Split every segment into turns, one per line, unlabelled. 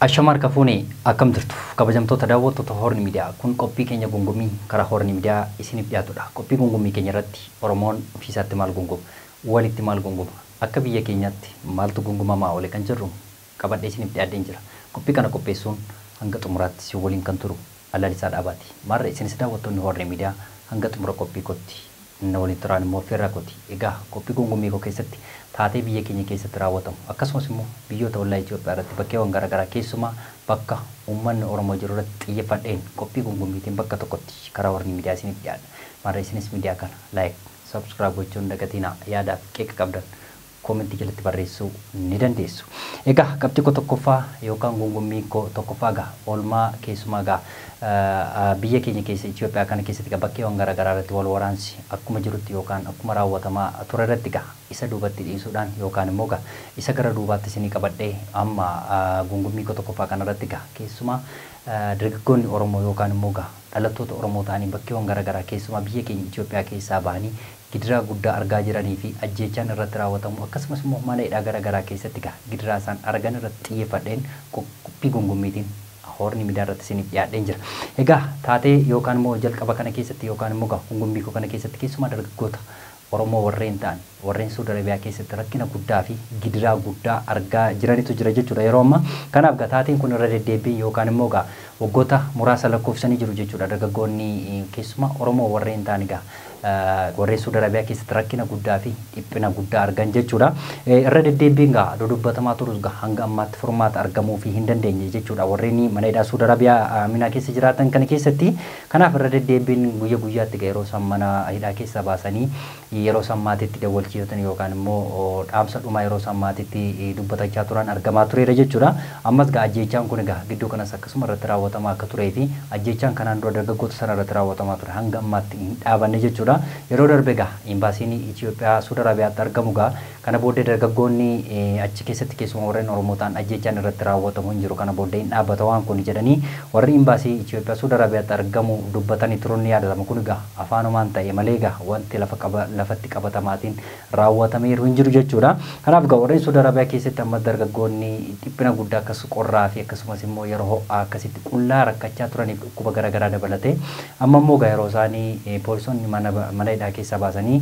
Ashama harka fuunee akkam jirtu kabajamtoota daawwattoota Horn Miidiyaa. Kun qophii keenya gungummii karaa Horn Miidiyaa isiniif dhiyaatudha. Qophii gungummii keenya irratti Oromoon ofiisaatti maal gunguma, walitti maal gunguma, akka biyya keenyaatti maaltu gungumamaa oole kan jirru qabadhee isiniif dhiyaadheen jira. Qophii kana qopheessuun hanga xumuraatti si waliin kan turu Alalisaa Dhaabaati. Maarra isinis daawwattoonni Horn Miidiyaa hanga xumura qophii kootti na waliin turaan immoo affeerraa kooti. Egaa qophii gungummii koo keessatti taatee biyya keenya keessatti raawwatamu akkasumas immoo biyyoota ollaa Itoophiyaa irratti bakkeewwan garaagaraa keessumaa bakka uummanni Oromoo jiru irratti xiyyeeffadheen qophii gungummiitiin bakka tokkotti karaa Horn Miidiyaa isiniif dhiyaadha. Maarra isinis miidiyaa kana like, subscribe gochuun dagatinaa, yaadaaf qeeqa qabdan koomentii jalatti barreessuu ni dandeessu. Egaa qabxii koo tokkoffaa yookaan gungummii koo tokkoffaa gaa oolmaa keessumaa gaa biyya keenya keessa Itoophiyaa kana keessatti bakkeewwan garaagaraa irratti wal waraansi akkuma jirutti yookaan akkuma raawwatamaa ture irratti gaa isa duubatti dhiisuudhaan yookaan immoo gaa isa gara duubaatti isinii qabadhee amma gungummii koo tokkoffaa kana irratti gaa keessumaa dargaggoonni Oromoo yookaan immoo gaa dhalattoota Oromoo ta'anii bakkeewwan garaagaraa keessumaa biyya keenya Itoophiyaa keessaa bahanii gidiraa guddaa argaa jiranii fi ajjeechaan irratti raawwatamu akkasumas immoo mana hidhaa garaagaraa keessatti gaa gidiraa isaan argan irratti xiyyeeffadheen qophii gungummiitiin Horn Miidiyaa irratti isiniif dhiyaadheen jira. Egaa taatee yookaan immoo jalqaba kana keessatti yookaan immoo gaa gungummii koo kana keessatti keessumaa dargaggoota Oromoo warreen ta'an warreen Suudi Arabiyaa keessatti rakkina guddaa fi gidiraa guddaa argaa jiranitu jira jechuudha yeroo ammaa. Kanaaf gaa taateen kun irra deddeebiin yookaan immoo gaa waggoota muraasa lakkoofsanii jiru jechuudha. Dargaggoonni keessumaa Oromoo warreen ta'an gaa warreen Suudi Arabiyaa keessatti rakkina guddaa fi dhiphina guddaa argan jechuudha. Irra deddeebiin gaa dudubbatamaa turus gaa hanga ammaatti furmaata argamuu fi hin dandeenye jechuudha. Warreen mana hidhaa Suudi Arabiyaa Minaa keessa jiraatan kana keessatti kanaaf irra deddeebiin guyya guyyaatti gaa yeroo isaan mana hidhaa keessa baasanii yeroo isaan maatiitti dawwalchiifatan yookaan immoo dhaamsa dhumaa yeroo isaan maatiitti dubbatachaa turan argamaa tureera jechuudha. Ammas gaa ajjeechaan kun egaa gidduu kanas akkasuma irratti raawwatamaa akka turee fi ajjeechaan kanaan dura dargaggoota sana irratti raawwatamaa ture hanga ammaatti hin dhaabanne jechuudha. Yeroo darbe egaa imbaasiin Itoophiyaa Suudi Arabiyaatti argamu gaa kana booddee dargaggoonni achi keessatti keessumaa warreen Oromoo ta'an ajjeechaan irratti raawwatamu hin jiru kana booddee hin dhaabbata waan kun jedhanii warri imbaasii Itoophiyaa Suudi Arabiyaatti argamu dubbatanii turuun ni yaadatama. Kun egaa afaanumaan ta'e malee egaa wanti lafatti qabatamaatiin raawwatameeru hin jiru jechuudha. Kanaaf egaa warreen Suudi Arabiyaa keessatti amma dargaggoonni dhiphina guddaa akkas qorraa fi akkasumas immoo yeroo ho'aa akkasitti qullaa rakkachaa turaniif dhukkuba garaagaraa dabalatee amma immoo egaa yeroo isaanii poolisoonni mana hidhaa keessaa baasanii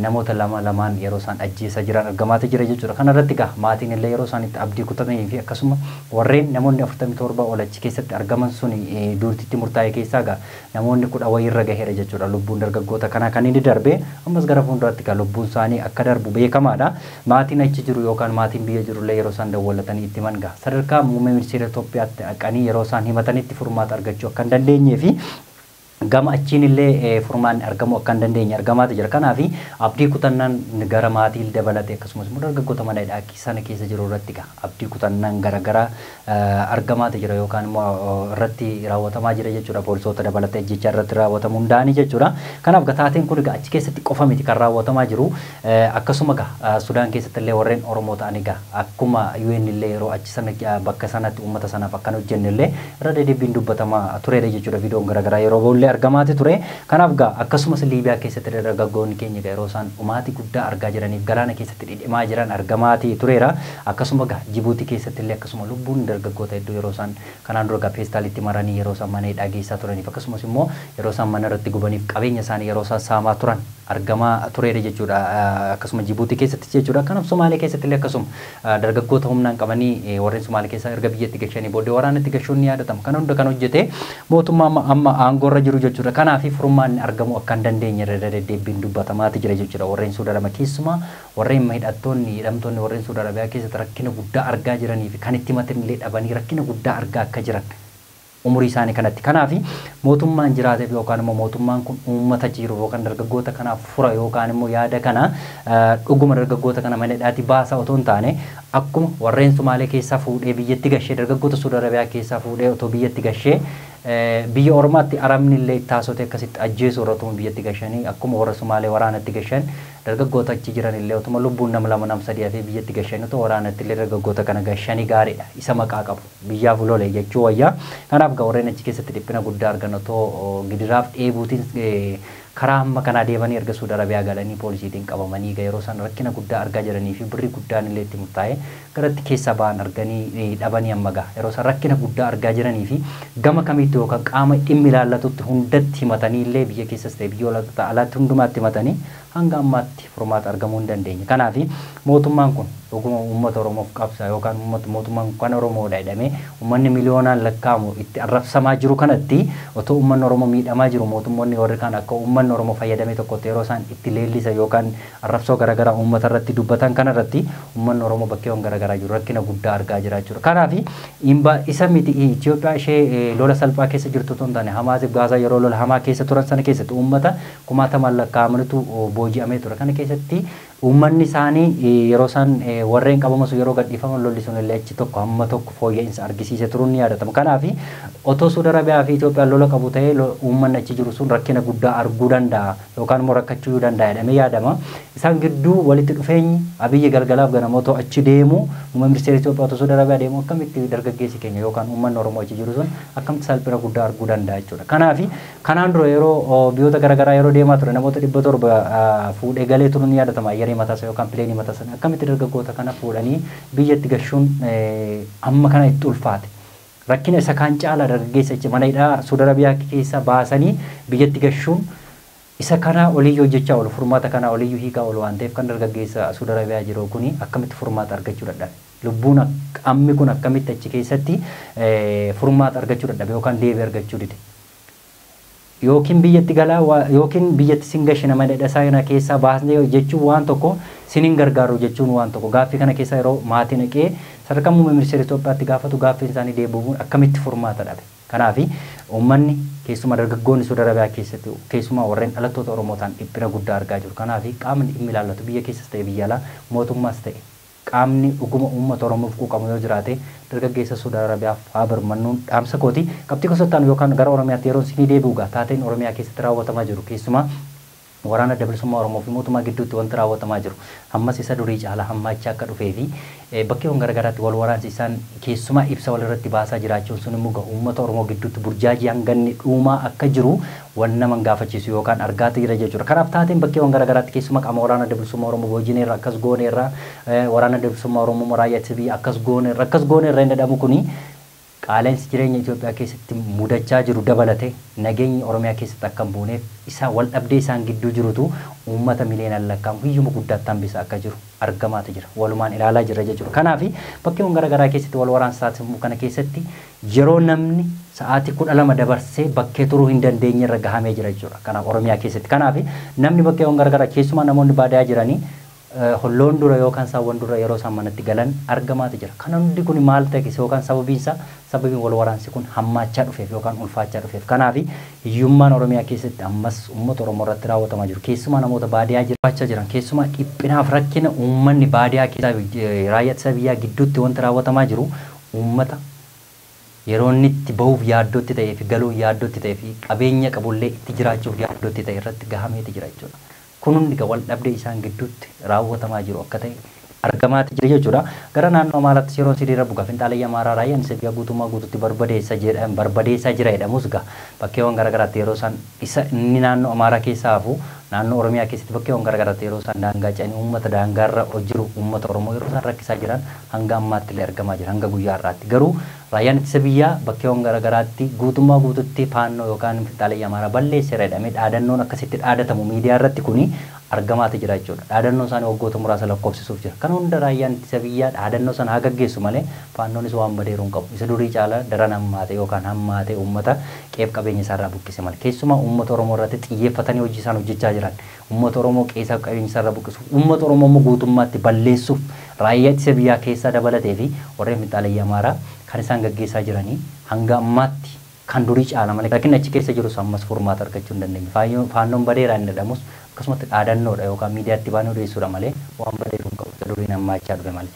namoota lama lamaan yeroo isaan ajjeesaa jiran argamaatu jira jechuudha. Kana irratti egaa maatiin illee yeroo isaan itti abdii kutatanii fi akkasuma warreen namoonni 47 ol achi keessatti argaman sun duurtitti murtaa'e keessaa egaa namoonni 10 wayiirra gaheera jechuudha. Lubbuun dargaggoota kanaa kan inni darbe ammas gara fuulduraatti egaa lubbuun isaanii akka darbu beekamaadha. Maatiin achi jiru yookaan maatiin biyya jiru illee yeroo isaan dawwalatanii itti himan egaa sadarkaa muummee ministeera Itoophiyaatti dhaqanii yeroo isaan himatanitti furmaata argachuu akka hin dandeenyee fi gama achiin illee furmaanni argamuu akka hin dandeenye argamaatu jira. Kanaaf abdii kutannaan gara maatii dabalate akkasumas immoo dargaggoota mana hidhaa sana keessa jiru irratti egaa abdii kutannaan garaagaraa argamaatu jira yookaan immoo irratti raawwatamaa jira jechuudha. Poolisoota dabalatee ajjechaa irratti raawwatamuu danda'anii jechuudha. Kanaaf egaa taateen kun egaa achi keessatti qofa miti kan raawwatamaa jiru. Akkasuma egaa Sudaan keessatti illee warreen Oromoo ta'an egaa akkuma UN illee yeroo achi sana bakka sanatti uummata sanaaf akkan hojjenne illee irra deddeebiin dubbatamaa turedha jechuudha. Viidiyoon garaagaraa yeroo ba'ullee argamaati ture. Kanaaf egaa akkasumas Liibiyaa keessatti dargaggoonni keenya egaa yeroo isaan dhumaatii guddaa argaa jiraniif galaana keessatti dhidhimaa jiran argamaati tureera. Akkasuma egaa Jibuutii keessatti illee akkasuma lubbuun dargaggoota hedduu yeroo isaan kanaan dura egaa peestaalitti maranii yeroo isaan mana hidhaa geessaa turaniif akkasumas immoo yeroo isaan mana irratti gubaniif qabeenya isaanii yeroo isaan saamaa turan argamaa tureera jechuudha. Akkasuma Jibuutii keessatti jechuudha. Kanaaf Somaalee keessatti illee akkasuma dargaggoota humnaan qabanii warreen Somaalee keessaa erga biyyatti gashanii booddee waraanatti gashuun ni yaadatama. Kana hunda kan hojjete mootummaa amma aangoorra jiru jechuudha. Kanaaf furmaanni argamuu akka hin dandeenye irra deddeebiin dubbatamaati jira jechuudha. Warreen Suudi Arabiyaa keessumaa warreen hidhattoonni hidhamtoonni warreen Suudi Arabiyaa keessatti rakkina guddaa argaa jiranii fi kan itti himatan illee dhabanii rakkina guddaa argaa akka jiran umurii isaanii kanatti. Kanaaf mootummaan jiraateef yookaan immoo mootummaan kun uummata jiru yookaan dargaggoota kanaaf fura yookaan immoo yaada kana dhuguma dargaggoota kana mana hidhaatti baasaa otoo hin taane akkuma warreen Somaalee keessaa fuudhee biyyatti gashee dargaggoota Suudi Arabiyaa keessaa fuudhee otoo biyyatti gashee biyya Oromaatti arabni illee itti haasotee akkasitti ajjeesu irra otuma biyyatti gashanii akkuma warra Somaalee waraanatti gashan dargaggoota achi jiran illee otuma lubbuun nama lama nama sadii hafee biyyatti gashanii otoo waraanatti illee dargaggoota kana gashanii gaariidha. Isa maqaa qabu biyyaaf lole jechuu wayyaa. Kanaaf egaa warreen achi keessatti dhiphina guddaa argan otoo gidiraaf dheebuutiin Karaa hamma kanaa deemanii erga Suudi Arabiyaa galanii poolisiitiin qabamanii yeroo isaan rakkina guddaa argaa jiranii fi birrii guddaan illee itti murtaa'e garatti keessa ba'an arganii dhabanii amma gaha. Yeroo isaan rakkina guddaa argaa jiranii fi gama kamitti yookaan qaama dhimmi ilaallatutti hundatti himatanii illee biyya keessas ta'e biyya alaatti hundumaatti himatanii hanga ammaatti furmaata argamuu hin dandeenye. Kanaaf mootummaan kun dhuguma uummata Oromoof qabsa yookaan mootummaan kan Oromoodha jedhamee uummanni miliyoonaan lakkaa'amu itti arrabsamaa jiru kanatti otoo uummanni Oromoo miidhamaa jiru mootummoonni warri kaan akka uummanni Oromoo fayyadamee tokkotti yeroo isaan itti leellisa yookaan arrabsoo garaagaraa uummata irratti dubbatan kanarratti uummanni Oromoo bakkeewwan garaagaraa jiru rakkina guddaa argaa jira jechuudha. Kanaaf isa miti Itoophiyaa ishee lola salphaa keessa jirtu otoo hin taane Hamaasiif Gaazaa yeroo lola hamaa keessa turan sana keessatti uummata kumaatamaan lakkaa'amanitu booji'amee ture. Kana keessatti uummanni isaanii yeroo isaan warreen qabaman sun yeroo gadhiifaman lolli sun illee achi tokko hamma tokko fooyya'insa argisiise turuun ni yaadatama. Kanaaf otoo Suudi Arabiyaa fi Itoophiyaan lola qabu ta'ee uummanni achi jiru sun rakkina guddaa arguu danda'a yookaan immoo rakkachuu danda'a jedhamee yaadama. Isaan gidduu walitti dhufeenyi Abiyyi galgalaaf ganama otoo achi deemu muummee ministeera Itoophiyaa otoo Suudi Arabiyaa deemu akkamitti dargaggeessi keenya yookaan uummanni Oromoo achi jiru sun akkamitti salphina guddaa arguu danda'a jechuudha. Kanaaf kanaan dura yeroo biyyoota garaagaraa yeroo deemaa ture namoota 700 fuudhee galee turuun ni yaadatama. Ayyaree mataasaa yookaan pileenii mataasaa akkamitti dargaggoota kana fuudhanii biyyatti gashuun amma kana itti ulfaate. Rakkina isa kaan caalaa dargaggeessa mana hidhaa Suudi Arabiyaa keessa baasanii biyyatti gashuun isa kanaa oliyyuu hojjechaa oolu furmaata kanaa oliyyuu hiikaa oolu waan ta'eef kan dargaggeessa Suudi Arabiyaa jiru kuni akkamitti furmaata argachuu dadhabe. Lubbuun ammi kun akkamitti achi keessatti furmaata argachuu dadhabe yookaan deebii argachuu dide. Yookiin biyyatti galaa yookiin biyyatti sin gashina mana hidhaa sana keessaa baasnee jechuun waan tokko sinin gargaaru jechuun waan tokko gaaffii kana keessa yeroo maatii naqee sadarkaa muummee ministeera Itoophiyaatti gaafatu gaaffiin isaanii deebi'uun akkamitti furmaata dhabe. Kanaaf uummanni keessumaa dargaggoonni Suudi Arabiyaa keessatti keessumaa warreen dhalattoota Oromoo ta'an dhiphina guddaa argaa jiru. Kanaaf qaamni dhimmi ilaallatu biyya keessas ta'e biyya alaa mootummaas ta'e qaamni dhuguma uummata Oromoof quuqamu yoo jiraate dargaggeessa Suudi Arabiyaaf haa birmannuun dhaamsa kooti. Qabxii gosottaan yookaan gara Oromiyaatti yeroo isinii deebi'u gaa taateen Oromiyaa keessatti raawwatamaa jiru keessumaa waraana adda bilisummaa Oromoo fi mootummaa gidduutti wanti raawwatamaa jiru ammas isa durii caalaa hammaachaa akka dhufee fi bakkeewwan garaagaraatti wal waraansi isaan keessumaa ibsa walirratti baasaa jiraachuun sun immoo uummata Oromoo gidduutti burjaajii hanganni dhuumaa akka jiru wan nama gaafachiisu yookaan argaata jira jechuudha. Kanaaf taateen bakkeewwan garaagaraatti keessumaa qaama waraana adda bilisummaa Oromoo boojineerra akkas gooneerra waraana adda bilisummaa Oromoo raayyaa ittisa biyyaa akkas gooneerra inni jedhamu kuni qaala'insi jireenya Itoophiyaa keessatti mudachaa jiru dabalate nageenyi Oromiyaa keessatti akka hin buuneef isaa wal dhabdee isaan gidduu jirutu uummata miliyoonaan lakkaa'amu hiyyuma guddaatti hambisa akka jiru argamaatu jira. Walumaan ilaalaa jirra jechuudha. Kanaaf bakkeewwan garaagaraa keessatti wal waraansa taasifamu kana keessatti yeroo namni sa'aatii 12 dabarsee bakkee turuu hin dandeenye irra gahamee jira jechuudha. Kanaaf Oromiyaa keessatti. Kanaaf namni bakkeewwan garaagaraa keessumaa namoonni baadiyyaa jiranii holloon dura yookaan saawwan dura yeroo isaan manatti galan argamaatu jira. Kana hundi kun maal ta'e yookaan sababiin isaa sababiin wal waraansi kun hammaachaa dhufeef yookaan ulfaachaa dhufeef. Kanaaf hiyyummaan Oromiyaa keessatti ammas uummata Oromoo irratti raawwatamaa jiru. Keessumaa namoota baadiyyaa jiraachaa jiran keessumaa dhiphinaaf rakkina uummanni baadiyyaa keessaa raayyaa ittisa biyyaa gidduutti wanti raawwatamaa jiru uummata yeroo inni itti bahuuf yaaddootti ta'ee fi galuuf yaaddootti ta'ee fi qabeenya qabullee itti jiraachuuf yaaddootti ta'e irratti gahameeti jira jechuudha. Kun hundi wal dhabdee isaan gidduutti raawwatamaa jiru akka ta'e argamaati jira jechuudha. Gara naannoo Amaaraatti yeroo sidii rabbu gaafa finxaalayyaa Amaaraa raayyaan isa biyya guutummaa guutuutti barbadeessaa jira jedhamus gaa bakkeewwan garaagaraatti yeroo isaan isa inni naannoo Amaaraa keessaa hafu naannoo Oromiyaa keessatti bakkeewwan garaagaraatti yeroo isaan daangaa ce'anii uummata daangaarra jiru uummata Oromoo yeroo isaan rakkisaa jiran hanga ammaatti illee argamaa jira hanga guyyaa har'aatti. Garuu raayyaan ittisa biyyaa bakkeewwan garaagaraatti guutummaa guutuutti faannoo yookaan finxaalayyaa Amaaraa balleesseera jedhamee dhaadannoon akkasitti dhaadatamu miidiyaa irratti kuni argamaatu jira jechuudha. Dhaadannoo isaanii waggoota muraasa lakkoofsisuuf jira. Kan hunda raayyaan ittisa biyyaa dhaadannoo sana haa gaggeessu malee faannoonis waan badeeru hin qabu. Isa durii caalaa daran hammaate yookaan hammaate uummata qeef qabeenya isaarraa buqqise malee. Keessumaa uummata Oromoo irratti xiyyeeffatanii hojii isaan hojjechaa jiran. Uummata Oromoo qeessaaf qabeenya isaarraa buqqisuuf, uummata Oromoo immoo guutummaatti balleessuuf raayyaa ittisa biyyaa keessaa dabalatee fi warreen finxaalayyaa Amaaraa kan isaan gaggeessaa jiranii hanga ammaatti kan durii caala malee rakkinni achi keessa jirus ammas furmaata argachuu hin dandeenye. Faannoon badeera inni jedhamus akkasumatti dhaadannoodha yookaan miidiyaatti baanee odeessuudha malee waan badeeru hin qabu. Duriin hammaachaa dhufe malee.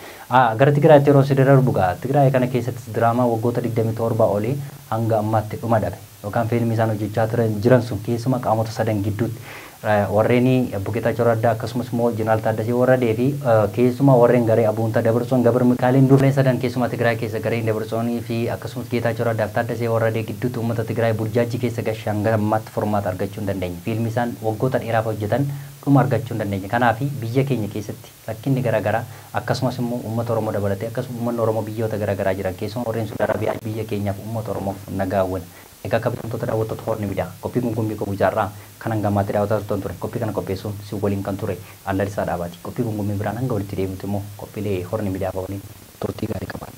Gara Tigraayitti yeroo si darbu gaa Tigraay kana keessattis diraamaa waggoota 27 olii hanga ammaatti dhuma dhabe yookaan fiilmii isaan hojjechaa jiran sun keessumaa qaamota sadan gidduutti Warreen Obbo Geetaachoo Raddaa akkasumas immoo Jeneraal Taaddasee Warradee fi keessumaa warreen garee Abuuntaa Dabarsoon Gabir Mikaa'eliin dureen sadan keessumaa Tigraay keessa gareen Dabarsoonii fi akkasumas Geetaachoo Raddaa fi Taaddasee Warradee gidduutti uummata Tigraay burjaajii keessa gashe hanga ammaatti furmaata argachuu hin dandeenye. Fiilmi isaan waggoota dheeraaf hojjetan dhuma argachuu hin dandeenye. Kanaaf biyya keenya keessatti rakkinni garaagaraa akkasumas immoo uummata Oromoo dabalatee akkasumas uummanni Oromoo biyyoota garaagaraa jiran keessumaa warreen Suudi Arabiyaa biyya keenyaaf uummata Oromoof nagaa hawwina. Egaa kabajamtoota daawwattoota Horni Miidiyaa qophii gungummii koo guyyaarraa kan hanga ammaatti daawwataa turtan ture. Qophii kana qopheessuun si waliin kan ture Allalisaa Dhaabaati. Qophii gungummii biraan hanga walitti deebinutti immoo qophiilee Horni Miidiyaa waliin turtii gaarii qabaadha.